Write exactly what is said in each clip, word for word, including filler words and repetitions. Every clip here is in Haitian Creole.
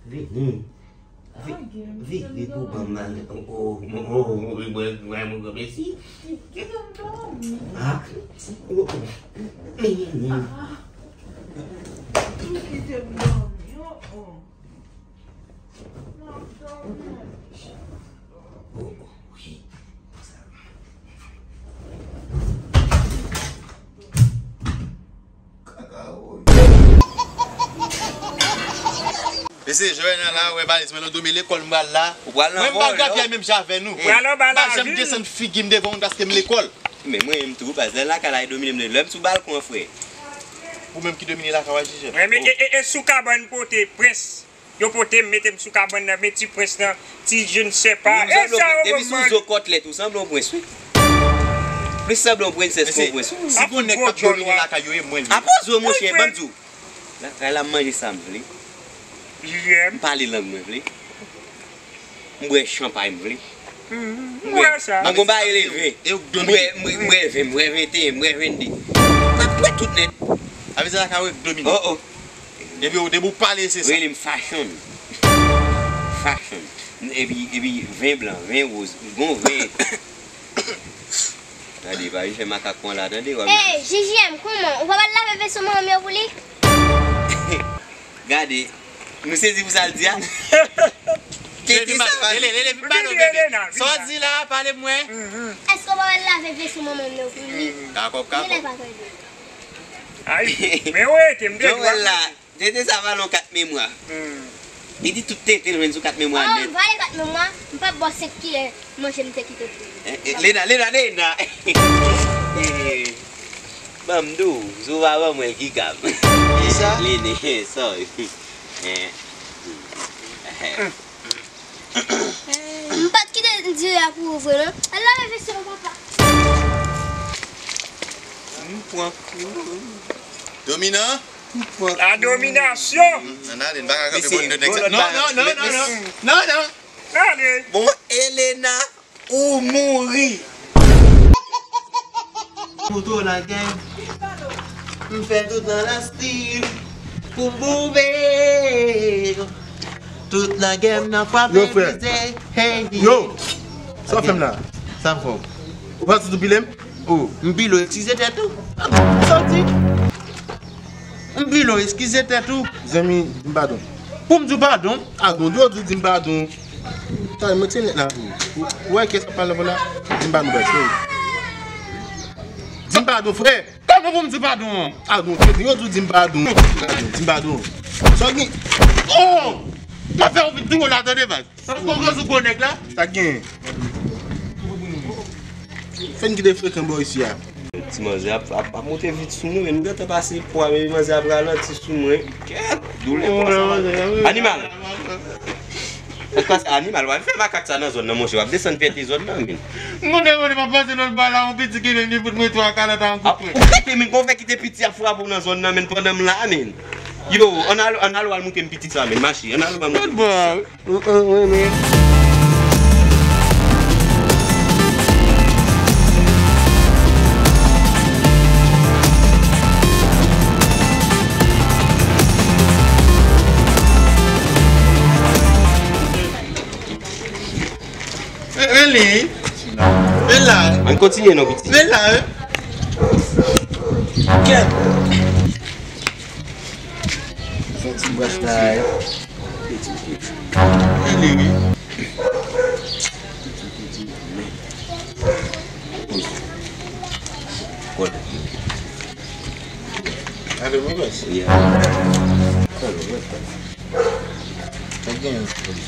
Vini. Vini pou ban m nan. Oh, oh, oh, oh, mwen, mwen, mwen, mwen, mèsi. Kite m dòmi. Ah. Kite m dòmi. Oh, oh. M ap dòmi. Oh, oh, wi. Mesye, Jovenel la, wè valiz mwen, nou dòmi lekòl m pral la. Ou pral nan vòlò. Mwen m pa grapyay menm jan avè nou. Pral anba lavi. M pa janm desann figi m devan moun paske m lekòl. Men mwen menm tou, baz, lè lakay la, e domine m, lè m sou balkon an, frè. Ou menm ki domine lakay w a, Jijè. Mwen, men, e, e, e sou kabann pote prens. Yo pote m, mete m sou kabann nan, men ti prens nan, ti je ne sais pas. E sa yo ban m manje. Depi sou zo kòtlèt, ou sanble yon prens, wi. Plis sanble yon prensès ke yon prens, wi. Si gon nèg k ap domine lakay yo, e mwen li ye. Apa zo, monchè, ban m di w. Lakay la, m manje sa m vle. M pale lang mwen vle. M bwè chanpay m vle. M bwè sa. Mwen gon bagay rele ven. M bwè, m bwè, m bwè ven, m bwè venteyen, m bwè vennde. M ap bwè tout nèt. Sa vle di lakay ou domine. Oh, oh. Depi ou, depi ou pale, se sa. Rele m Fashion. Fashion. Epi, epi ven blan, ven woz. Gon ven. Gade, pa vin fè makak pran la, tande, w ap... Hey, J J M, kòman? Ou pa pral lave veso manman m yo pou li? Gade, nou sezi pou sa l di a? Tete sa. Lele, Lele, vin pale w, bebe. Sa w di la, pale mwen. Èske w pa pral lave veso manman m yo pou li? Kakòb, kakòb. Lele pa tande. Ay, men ou rete, m te di w ap rete. Tenten sa vale yon kat memwa. Li di tout tenten l jwenn sou kat memwa nèt. Oh, m vale kat memwa, m p ap ba w senk kilè manje m te kite pou li. Eh, eh, Lena, Lena, Lena! Eh, ban m di w, si w pa ban mwen l ki kab. Kisa? Lene, sorry. Eh. M pa t kite diri a pou ou vre non. Al lave veso w, papa. M pran kou. Dominan? M pran kou. La dominasyon. Ann ale, n pa ka kanpe bò de nèg sa. Non, non, non, non, non. Non, non. Ale. Bon, Elena, ou mouri. Kouto lagè. M fè tout nan la stil pou m boube. Tout lagè m nan frape vize. Hey. Yo, sa w fè m la? Sa m fè w? Ou pa sot pile m? Oh, m pile w, eskize tèt ou. Sa w di? M pile w, eskize tèt ou. Zanmi, di m padon. Pou m di w padon? Ah, bon, di w di m padon. Talè, mwen te nèt la pou ou. Ou wè kè sa pale pou la? Di m padon, bèl, frè. Di m padon, frè. Kòman pou m di padon? Ah, bon, frè, yo di w di m padon. Padon, di m padon. Sa w gen? Oh! M ap fè w vit tou la, tande, baz. Sa w konn sou gwo nèg la? Sa k gen? Fè n kite frekan bò isi a. Ti manzè ap, ap, ap monte vit sou mwen, men m gentan pase pwa, men manzè ap ralanti sou mwen. Kèt! Doulè pwa sa. Animal! Sa k pase animal, w ap fè makak sa nan zòn nan, monchè, w ap desann fète zòn nan, men. M konnen, konnen, m ap pase lòt bò la, yon piti ki menm li fout mwen twa kalòt an kout pwen. Ou kite, men, konfè kite piti ap frape w nan zòn nan, men, pandan m la, men. Yo, ann al, ann al, w al moute m piti sa, men, mache, ann al, w al moute m piti sa. Ou, ou, ou renmen. Men, men li. Men la. Ann kontinye non, piti. Men la, wi. Kèt. Fè ti brach la, wi. Piti, piti. Rele, wi. Piti, piti, men. Poz. Kòd. Alo, mwen bas. Wi, alo. Alo, mwen bas. Sa gen yon poz.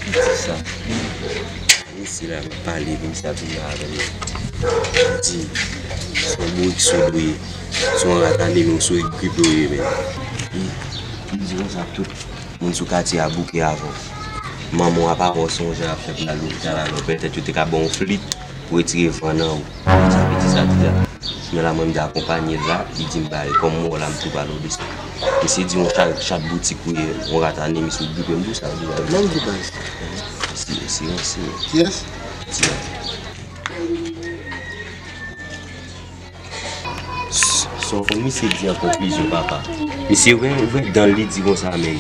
Piti sa. Misye la, m ap pale, misye ap vin la avè m. Li di, se yon bourik sou do ye. Se yon rat aneme, yon sourit gripe w ye, men. M di konsa, tout moun sou katye a bouke avè w. Manman w apa wè w se yon jan ap fè pou l al lopital, alò petèt yo te ka ba w yon flit pou retire van nan ou. Sa piti sa di la. Men la, mwen, m te akonpanye l la, li di m ba li, kòm m wè w la, m tou pale w de sa. Misye di yon chat, chat boutik ou ye, yon rat anemi sou gripe, m di w sa, m di w sa. Nan m di baz. Mesye, mesye, mesye. Kiyès? Ti a. S-, s-, Fòk misye di an konklizyon, papa. Misye ouvè, ouvè dan l, li di konsa, men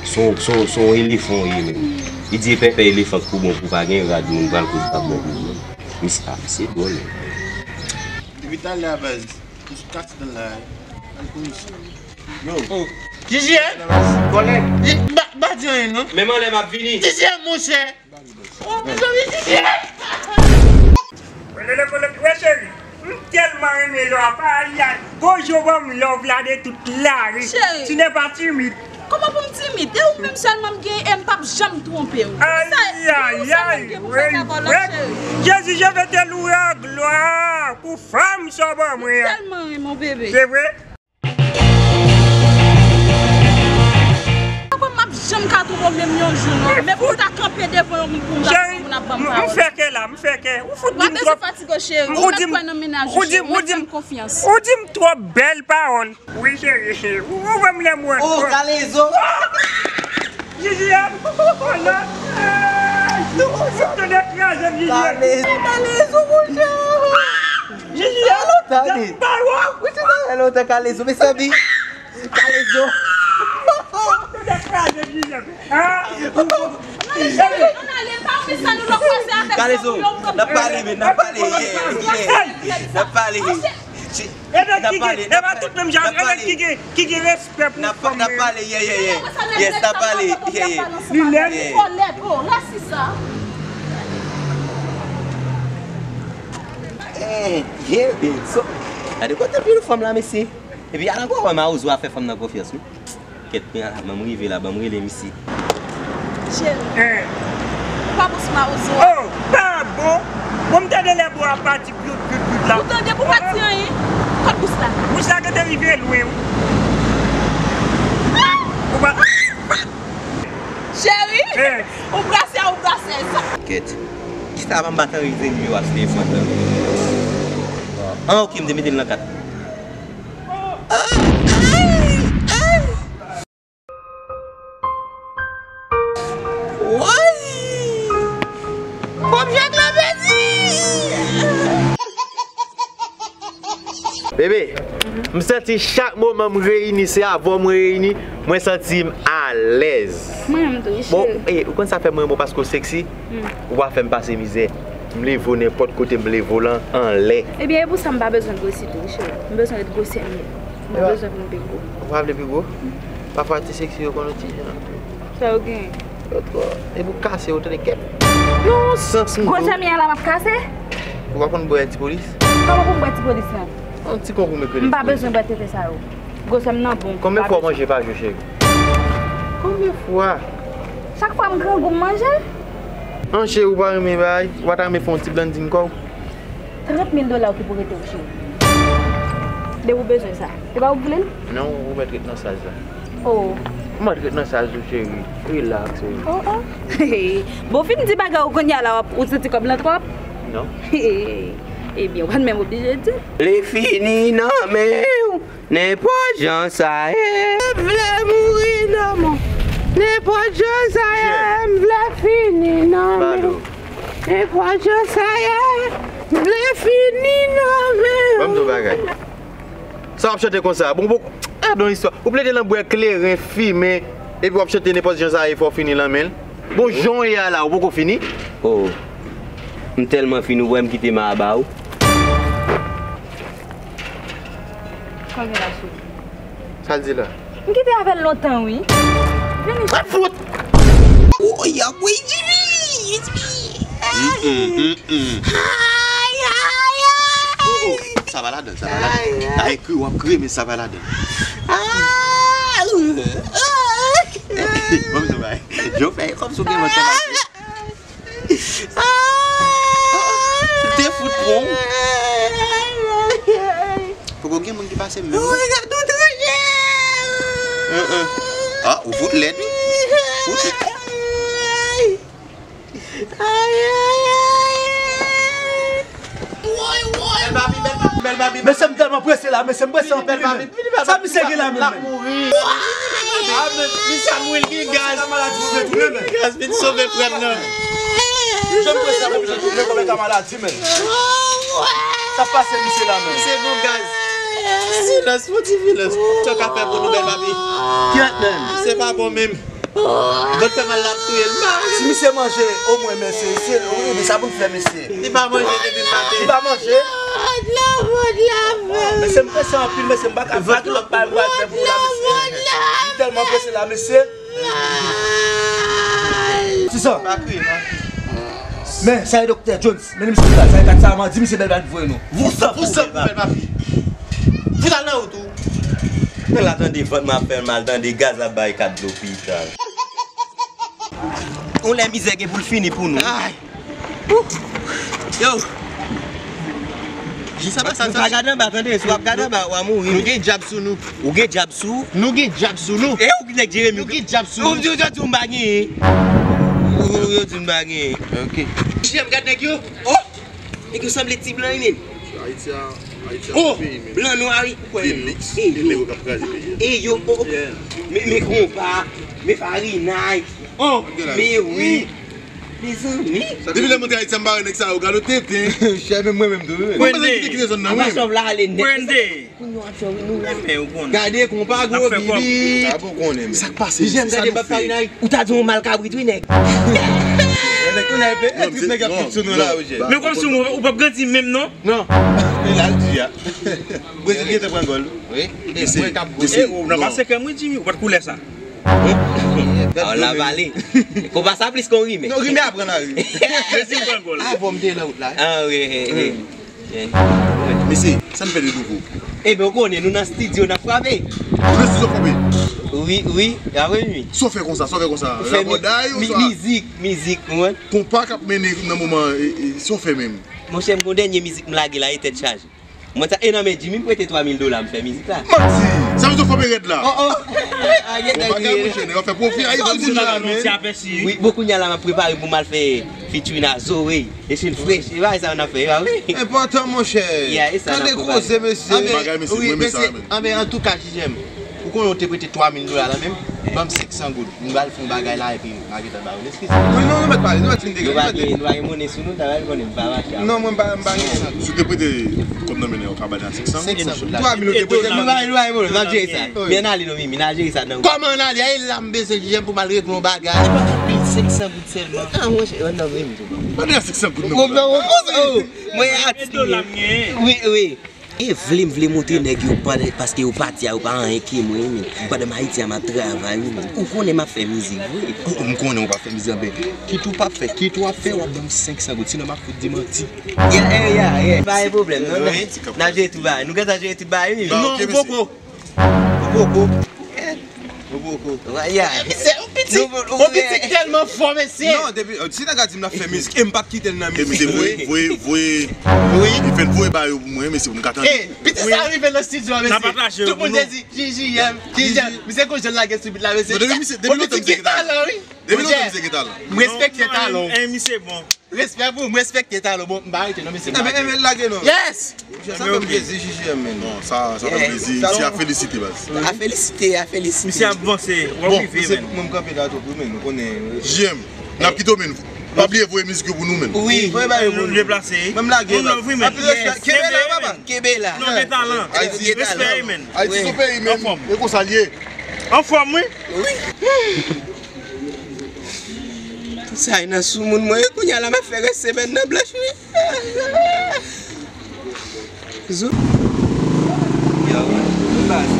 se yon, se yon, se yon elefan w ye menm. Li di e pèpè elefan k pou bon pou pa gen rad, moun pral koz pa bon pou moun. Misye, a, misye dwòl, men. Depi talè a, baz, m sou kase dan la. Al pou misye. Yo. Oh. Jiji, hein? Kòlè. Ba, ba di anyen, non. Men m anlè, m ap vini. Jiji, hein, monchè. Oh, mezanmi, Jiji, hein? Wè, cheri, m tèlman renmen lè w ap pale a. Gon jan w ban m love la de tout lari. Cheri. Tu n'es pas timide. Kòman pou m timid? E ou menm sèlman m gen e m p ap janm twonpe w. Ayayay, Jezi, je vais te louer en gloire pou fanm sa w ban mwen an. M tèlman renmen w, bebe. Se vre? Papa, m ap janm ka twonpe w menm yon jou, non. Men pou w ta kanpe devan yon moun pou m ta twonpe w, moun ap ban m pawòl. M fè kè la, m fè kè. Ou fout di m twòp. Ou pa bezwen fatige w, cheri. Ou pa kwè nan mennaj ou, cheri. Mwen fè m konfyans. Ou di m twòp bèl pawòl. Wi, cheri. Ou, ou wè m lè mwen. Oh, Kalezo. Jiji, hein? Oh, non. Ou tande kraze m, Jiji. Kalezo. Kalezo, monchè. Jiji, hein? Tande. Pawòl. Ou te tande lontan, Kalezo. Mezanmi. Kalezo. Ou tande kraze m, Jiji. Hein? Kalezo, n ap pale, men n ap pale, yeah, yeah. N ap pale. Ebyen, ki gen, ebyen, tout menm jan, ebyen, ki gen, ki gen respè pou fanm, n ap pale, yeah, yeah, yeah. Yes, n ap pale, yeah, yeah. Li lèd. Li twò lèd. Oh, resi sa. Eh, yeah, babe. So, gade kote pil fanm la, mesye. Epi, ala gwo wè mawozo a fè fanm nan konfyans, wi. Kèt, men ala, ban m rive la, ban m rele misye. Cheri, ou pa bon sou mawozo a. Oh, pa bon? Bon, m tande lè bò a pati pyout, pyout, pyout la. Ou tande pou pa di anyen? Kot bous la? Bous la gentan rive lwen, wi. Ou pa. Cheri, ou brase a, ou brase sa. Kèt. Kisa pa m pa t anrejistre nimewo a sou telefòn nan? Ah, ok, m te mete l nan kat. Woy! Kòb jak la pèdi! Bebe, m santi chak moman m reyini, se avè w mwen reyini, mwen santi m alèz. Mwen menm tou, wi, cheri. Bon, eh, ou konn sa fè mwen renmen w paske w seksi? Ou pa fè m pase mizè. M leve w nenpòt kote m leve w lan anlè. Ebyen, e pou sa m pa bezwen gwosi tou, wi, cheri. M bezwen ret gwosè m ye. M pa bezwen vin pi gwo. Ou pa vle pi gwo? Pafwa ti seksi yo konn yon ti jan. Sa yo gen? Yo twò. E pou kase yo tande kèt. Non, sans m tou. Gwosè m ye a la m ap kase? Ou pa konn bwè ti polis? Kòman pou m bwè ti polis lan? Yon ti konkou mèkredi. M pa bezwen bwè tete sa yo. Gwosè m nan bon. Konbyen fwa w manje pa jou, cheri? Konbyen fwa? Chak fwa m grangou m manje. An, cheri, ou pa renmen bay? Ou pa ta renmen fè yon ti blanding kò w? Trant mil dola ki pou rete w, cheri. Depi w bezwen sa. Se pa ou ki vle l? Non, ou mèt ret nan saz la. Oh. Ou mèt ret nan saz ou, cheri. Relax, cheri. Oh, oh. Bon, fin di bagay ou kounye a la, w ap, ou santi kòb lan twòp? Non. Ebyen, ou pa t menm oblije di. Li fini nan men w. Nenpòt jan sa ye, m vle mouri nan men w. Nenpòt jan sa ye, m vle fini nan men w. Nenpòt jan sa ye, m vle fini nan men w. Ban m di w bagay. Sa w ap chante konsa? Bon, bon, gade yon istwa. Ou plede nan bwè kleren, fimen, epi w ap chante nenpòt jan sa ye, fò w fini nan men l. Bon, jan w ye a la, ou poko fini? Oh, m tèlman fini, ou wè m kite ma a ba ou. Sa l gen la, cheri? Sa l di la? M kite avè l lontan, wi. Vini. Mwen fout! Oh, y ap wi, Jimmy! Jimmy! Mm-mm, mm-mm. Ay, ay, ay! Oh, oh, sa pa ladan, sa pa ladan. Ay, ay. Ay, kri, w ap kri, men sa pa ladan. Ah! Ban m di w bagay. Jan w fè kòmsi w gen mantè mal. Ah! Ou te fout pran w. Poko gen moun ki pase m menm non. Ou regarde ou tranje. Ah, ou fout lèd wi. Fout lèd. Ay, ay, ay. Woy, woy. Bèl babi, bèl babi, bèl babi. Mesye, m tèlman prese la, mesye, m prese anpil wi, men. Sa misye gen la menm, men? Ah, men, misye ap mouri, l gen gaz. Li gen gaz, vin sove frè m nan. Jan m prese la, men, jan m prese la, men. Sa pase misye la, men. Misye gon gaz. Silans, fò ti silans. Sa w ka fè pou nou, bèl papi? Kiyès menm? Se pa bon menm. Vant fè mal la ap touye l. Si misye manje, omwen, men se, se, wi, men sa pou n fè, mesye. Li pa manje depi maten. Li pa manje. Mesye, m prese anpil, mesye, m pa ka, pa gen lòt bagay m pral fè pou la, mesye. Li tèlman prese la, mesye. Sisan. Pa kriye, pa kriye. Men, sa e Doktè Jones. Men li misye la, sa e kat sa, man, di misye bèl pa voye nou. Vousan pou bèl papi. Fout al nan wout ou. Men la tande vant mwen ap fè mal, tande gaz la bay kat lopital. On lè mizè gen pou l fini pou nou. Ay. Yo. Jis apa sa. Nou pa gade anba, tande, si w ap gade anba, w a mouri. Nou gen djab sou nou. Ou gen djab sou? Nou gen djab sou nou. E ou ki nèg Jeremi? Nou gen djab sou nou. Ou di, ou di m pa genyen. Ou, ou di m pa genyen. Ok. J M, gad nèg yo. Oh! Nèg yo sanble ti blan, wi, men. Ayiti a, Ayiti a, oh, peyi, men. Blan nwa, wi. Ou kwè yo? Felix, e yo, e yo, oh, oh. Yeah. Men, men konpa, men farinay. Oh, men wi. Mezanmi. Depi lè m antre Ayiti a, m pa wè nèg sa yo, gade tenten. Chè, menm mwen menm tou, wi. Mwen panse ki te kite zòn nan, wi. Apa sòv la ale nèt. Kounye a, chè, wi, nou la. Men ou konnen. Gade konpa gwo bibi. Sa k pase? J M, gade bab farinay. Ou ta di yon mal kabrit, wi, nèg. Nèg, kounye a, e tout nèg ap kit sou nou la, wi, chè. Men kòmsi ou p ap grandi menm, non? Non. E la l di a. Brezil gentan pran gòl. Wi. E se, e ou nan pase kè mwen, Jimmy, ou pa t koulè sa. Aw, la pale. Konpa sa plis ke yon rimè. Non, rimè aprann a ri. Avan m te nan wout la. Ah, wi, wi, wi. Mesye, sa n fè de nouvo? Ebyen, ou konnen, nou nan estidyo, n ap frape. Nou nan estidyo frape? Wi, wi, a wi, wi. Sa w fè konsa, sa w fè konsa? Rabòday oswa mizik, mizik, ou konprann? Konpa k ap mennen nan moman, e, e, sa w fè menm? Monchè, m gon dènye mizik m lage la, e tèt chaje. Mwen sa, e nan men Jimmy m prete twa mil dola m fè mizik la. Manti! Sa vle di w frape rèd la? Oh, oh. Bon bagay, monchè, nèg ap fè pwofi a Ayiti la, men. Wi, bon, kounye a la, m ap prepare pou m al fè featuring a Zoe. E se l fresh, e bagay sa n ap fè, e pa vre? Enpòtan, monchè. Yeah, e sa n ap prepare. Tande koze, mesye. Bagay, mesye, mwen renmen sa, men. Anben, antouka, J J M, ou konnen w te prete twa mil dola la menm? Ban m senk san goud. M pral fè yon bagay la epi m a gentan ba ou. Eskize. Wi, non, nou mèt pale, nou mèt fin de. Nou pa gen, nou pa gen monnen sou nou, ta pral konnen m pa mache avè w. Non, mwen m pa, m pa gen san. Si w te prete kòb nan men nèg yo, w ka ba nèg la senk san? Senk san goud. Twa mil ou te prete. Nou pa, nou pa gen monnen, n ap jere sa. Wi. Men ann ale non, Mimi, n al jere sa nan. Kòman ann ale? A, e la m bezwen J J M pou m al regle yon bagay. Pil senk san goud sèlman. Ah, monchè, ann nan Mimi. Ba nèg la senk san goud non. Ou konprann? Mwen atis li ye. Wi, wi. E vle m vle montre nèg yo pandan, paske yo pati a, yo pa anyen ke mwen, men. Pandan m Ayiti a, m ap travay, wi, men. Ou konnen m ap fè mizik vre. Ou, ou, m konnen w pa fè mizik, anben. Kit ou p ap fè, kit w ap fè, w ap ban m senk san goud, sinon m ap fout di manti. Yeah, yeah, yeah, yeah. Pa gen pwoblèm, non, non. N ap jere tout bagay. Nou gentan jere tout bagay, wi. Non, ou poko. Ou poko. Ou poko. Ou poko. Misye, ou pitit, ou pitit tèlman fò, mesye. Non, depi, euh, si nèg la di m l ap fè mizik, e m p ap kite l nan mizik. E misye voye, voye, voye. Wi. Li fè l voye ba yo pou mwen, mesye, pou m ka tande. E, pitit sa rive nan estidyo a, mesye. Tout moun te di, J J M, J J M. Misye gon jan l lage sou beat la, mesye. Non, depi misye, depi lontan misye gen talan, wi. Depi lontan misye gen talan. M respekte talan w. Respè pou ou, m respekte talan w. Bon, m pa rete non, mesye, m lage. Enben, enben, lage non. Yes! Monchè, sa fè m plezi, J J M, men. Non, sa, sa fè m plezi. Se a felisite, baz. A felisite, a felisite. Misye ap vanse, w ap rive, men. Bon, mwen m kanpe la tou, men, nou konnen. J J M, n ap kite w, men. Pa bliye voye mizik yo pou nou, men. Wi, voye ba yo pou nou. Nou deplase. Menm lage la. Anpil respè. Kenbe la, papa. Kenbe la. Nou gen talan. Ayiti, respè, men. Ayiti se yon peyi, men. Anfòm. E konsa l ye. Anfòm, wi. Wi. Sa e nan soumoun mwen, kounye a la m ap fè rès semèn nan blanch, wi. Zo. Yo, wi. Baz.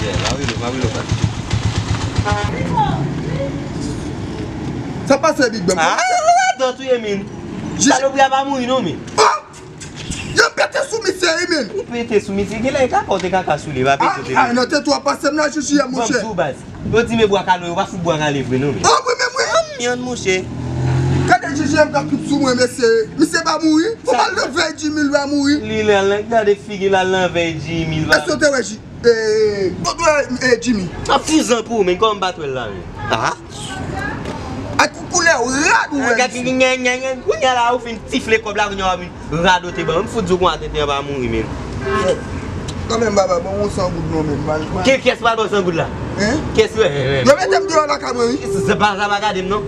Yeah, m ap rele, m ap rele w, baz. Sa pase, Big Bang? Ah, dan touye, men. Salopri a pa mouri, non, men. Yo pete sou misye, wi, men. Ou pete sou misye, genlè e kaka w te kaka sou li, pa pete w te pete. Ah, non, te twò pase m nan J J M, monchè. Ban m di w, baz. Yo di men bwa kale, yo pa fout bwa kale vre, non, men. Oh, wi, men, wi. Anmyàn, monchè. Gade J J M k ap kit sou mwen, mesye. Misye pa mouri. Ou pa l nan vèy Jimmy, l pa mouri. Li la, la, gade figi l al nan vèy Jimmy, l pa. Èske w te wè J-, eh, w te wè, eh, Jimmy? M ap fouzan pou ou, men kòman m pa t wè l la, men. Ah. Ak koulè w rad ou wè. Gad, gen, gen, gen, gen, kounye a la, ou fin tifle kòb la, kounye a w ap vin radote ban m. M fout di w konsa tenten an pa mouri, men. Kanmenm, baba, ban m yon san goud non, men. Ki, kiyès pral ban w san goud la? Hein? Kiyès wè? Yo mete m deyò lakay mwen, wi. Sa pa, sa pa gade m, non.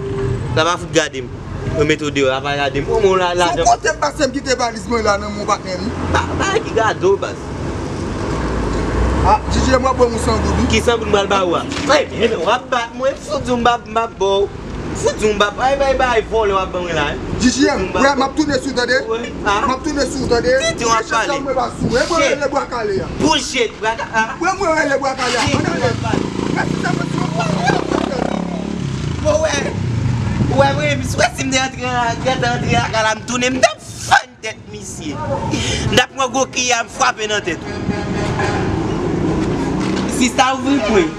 Sa pa fout gade m. Yo mete w deyò, apa gade m. Ou la, la, se yon kote m pase m kite valiz mwen la nan men w patnè m. Ba, ba ki gade w baz. Ah, Djidji, m ap ban w san goud wi. Ki san goud m pral ba ou a? Hey, w ap bat mwen, fout di w m ap, m ap ba w. Fout di w m ap, ay, bay, bay, vòlè w ap ban mwen la, hein. Djidji, m ap tounen sou tande. M ap tounen sou tande. Titi w ap pale. Mwen pa sou, e mwen rele bwa kale a. Bullshit, bwa kale. Mwen mwen rele bwa kale a. Titi w ap pale. Mèsi sa mwen di w. Bon, wè. Wè, mwen, wè si m te antre, gentan antre lakay la, m tounen, m t ap fann tèt misye. M t ap pran gwo kiyè a, m frape nan tèt ou. Sista ouvri pwen.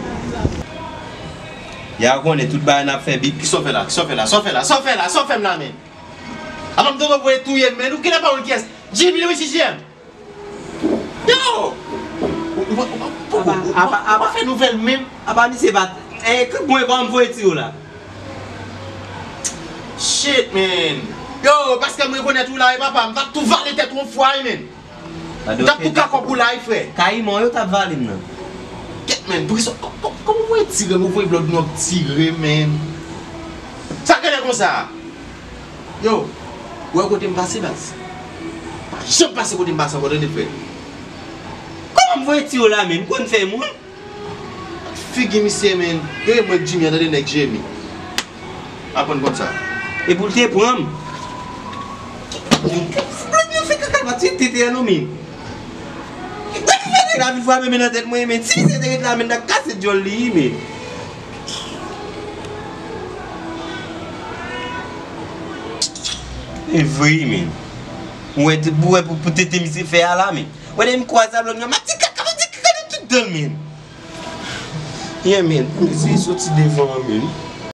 Ya konnen tout bagay n ap fè bip. Kisa w fè la? Kisa w fè la? Sa w fè la? Sa w fè la? Sa w fè m la, men? Apa m tonton voye touye m, men? Ou genlè pa konn kiyès? Jimmy Louis sizyèm. Yo! Ou pa fè nouvèl menm? Apa misye pa. Eh, mwen kòman m voye tire w la? Shit, man. Yo, paske m rekonèt ou la, e papa, m t ap tou vale tèt ou yon fwa, wi, man. M t ap tou kakòp ou la, wi, frè. Kayiman yo t ap vale m nan. Kèt, man, poukisa, kòman w voye tire m, ou voye blòd nou ap tire, man? Sa genlè konsa? Yo, ou wè kote m pase, baz? Pa janm pase kote m pase ankò, tande, frè. Kòman m voye tire w la, man? M konn fè moun? Figi misye, man. Yo, e mwen k Jimmy an, tande, nèg Jimmy. Aprann konn sa. Epi l te pran m. Blòd yo fè kaka, pa ti tete a non, men. Mwen ki fè nèg la vin frape men nan tèt mwen, men. Si misye te ret la, men, n ta kase djòl li, men. E vre, men. Ou wè, ou wè pou, pou tete misye fè a la, men. Wè, lè m kwaze a, blòd, m ap di kaka, m ap di kaka nan tout dan l, men. Yeah, man, pou mesye soti devan an, man.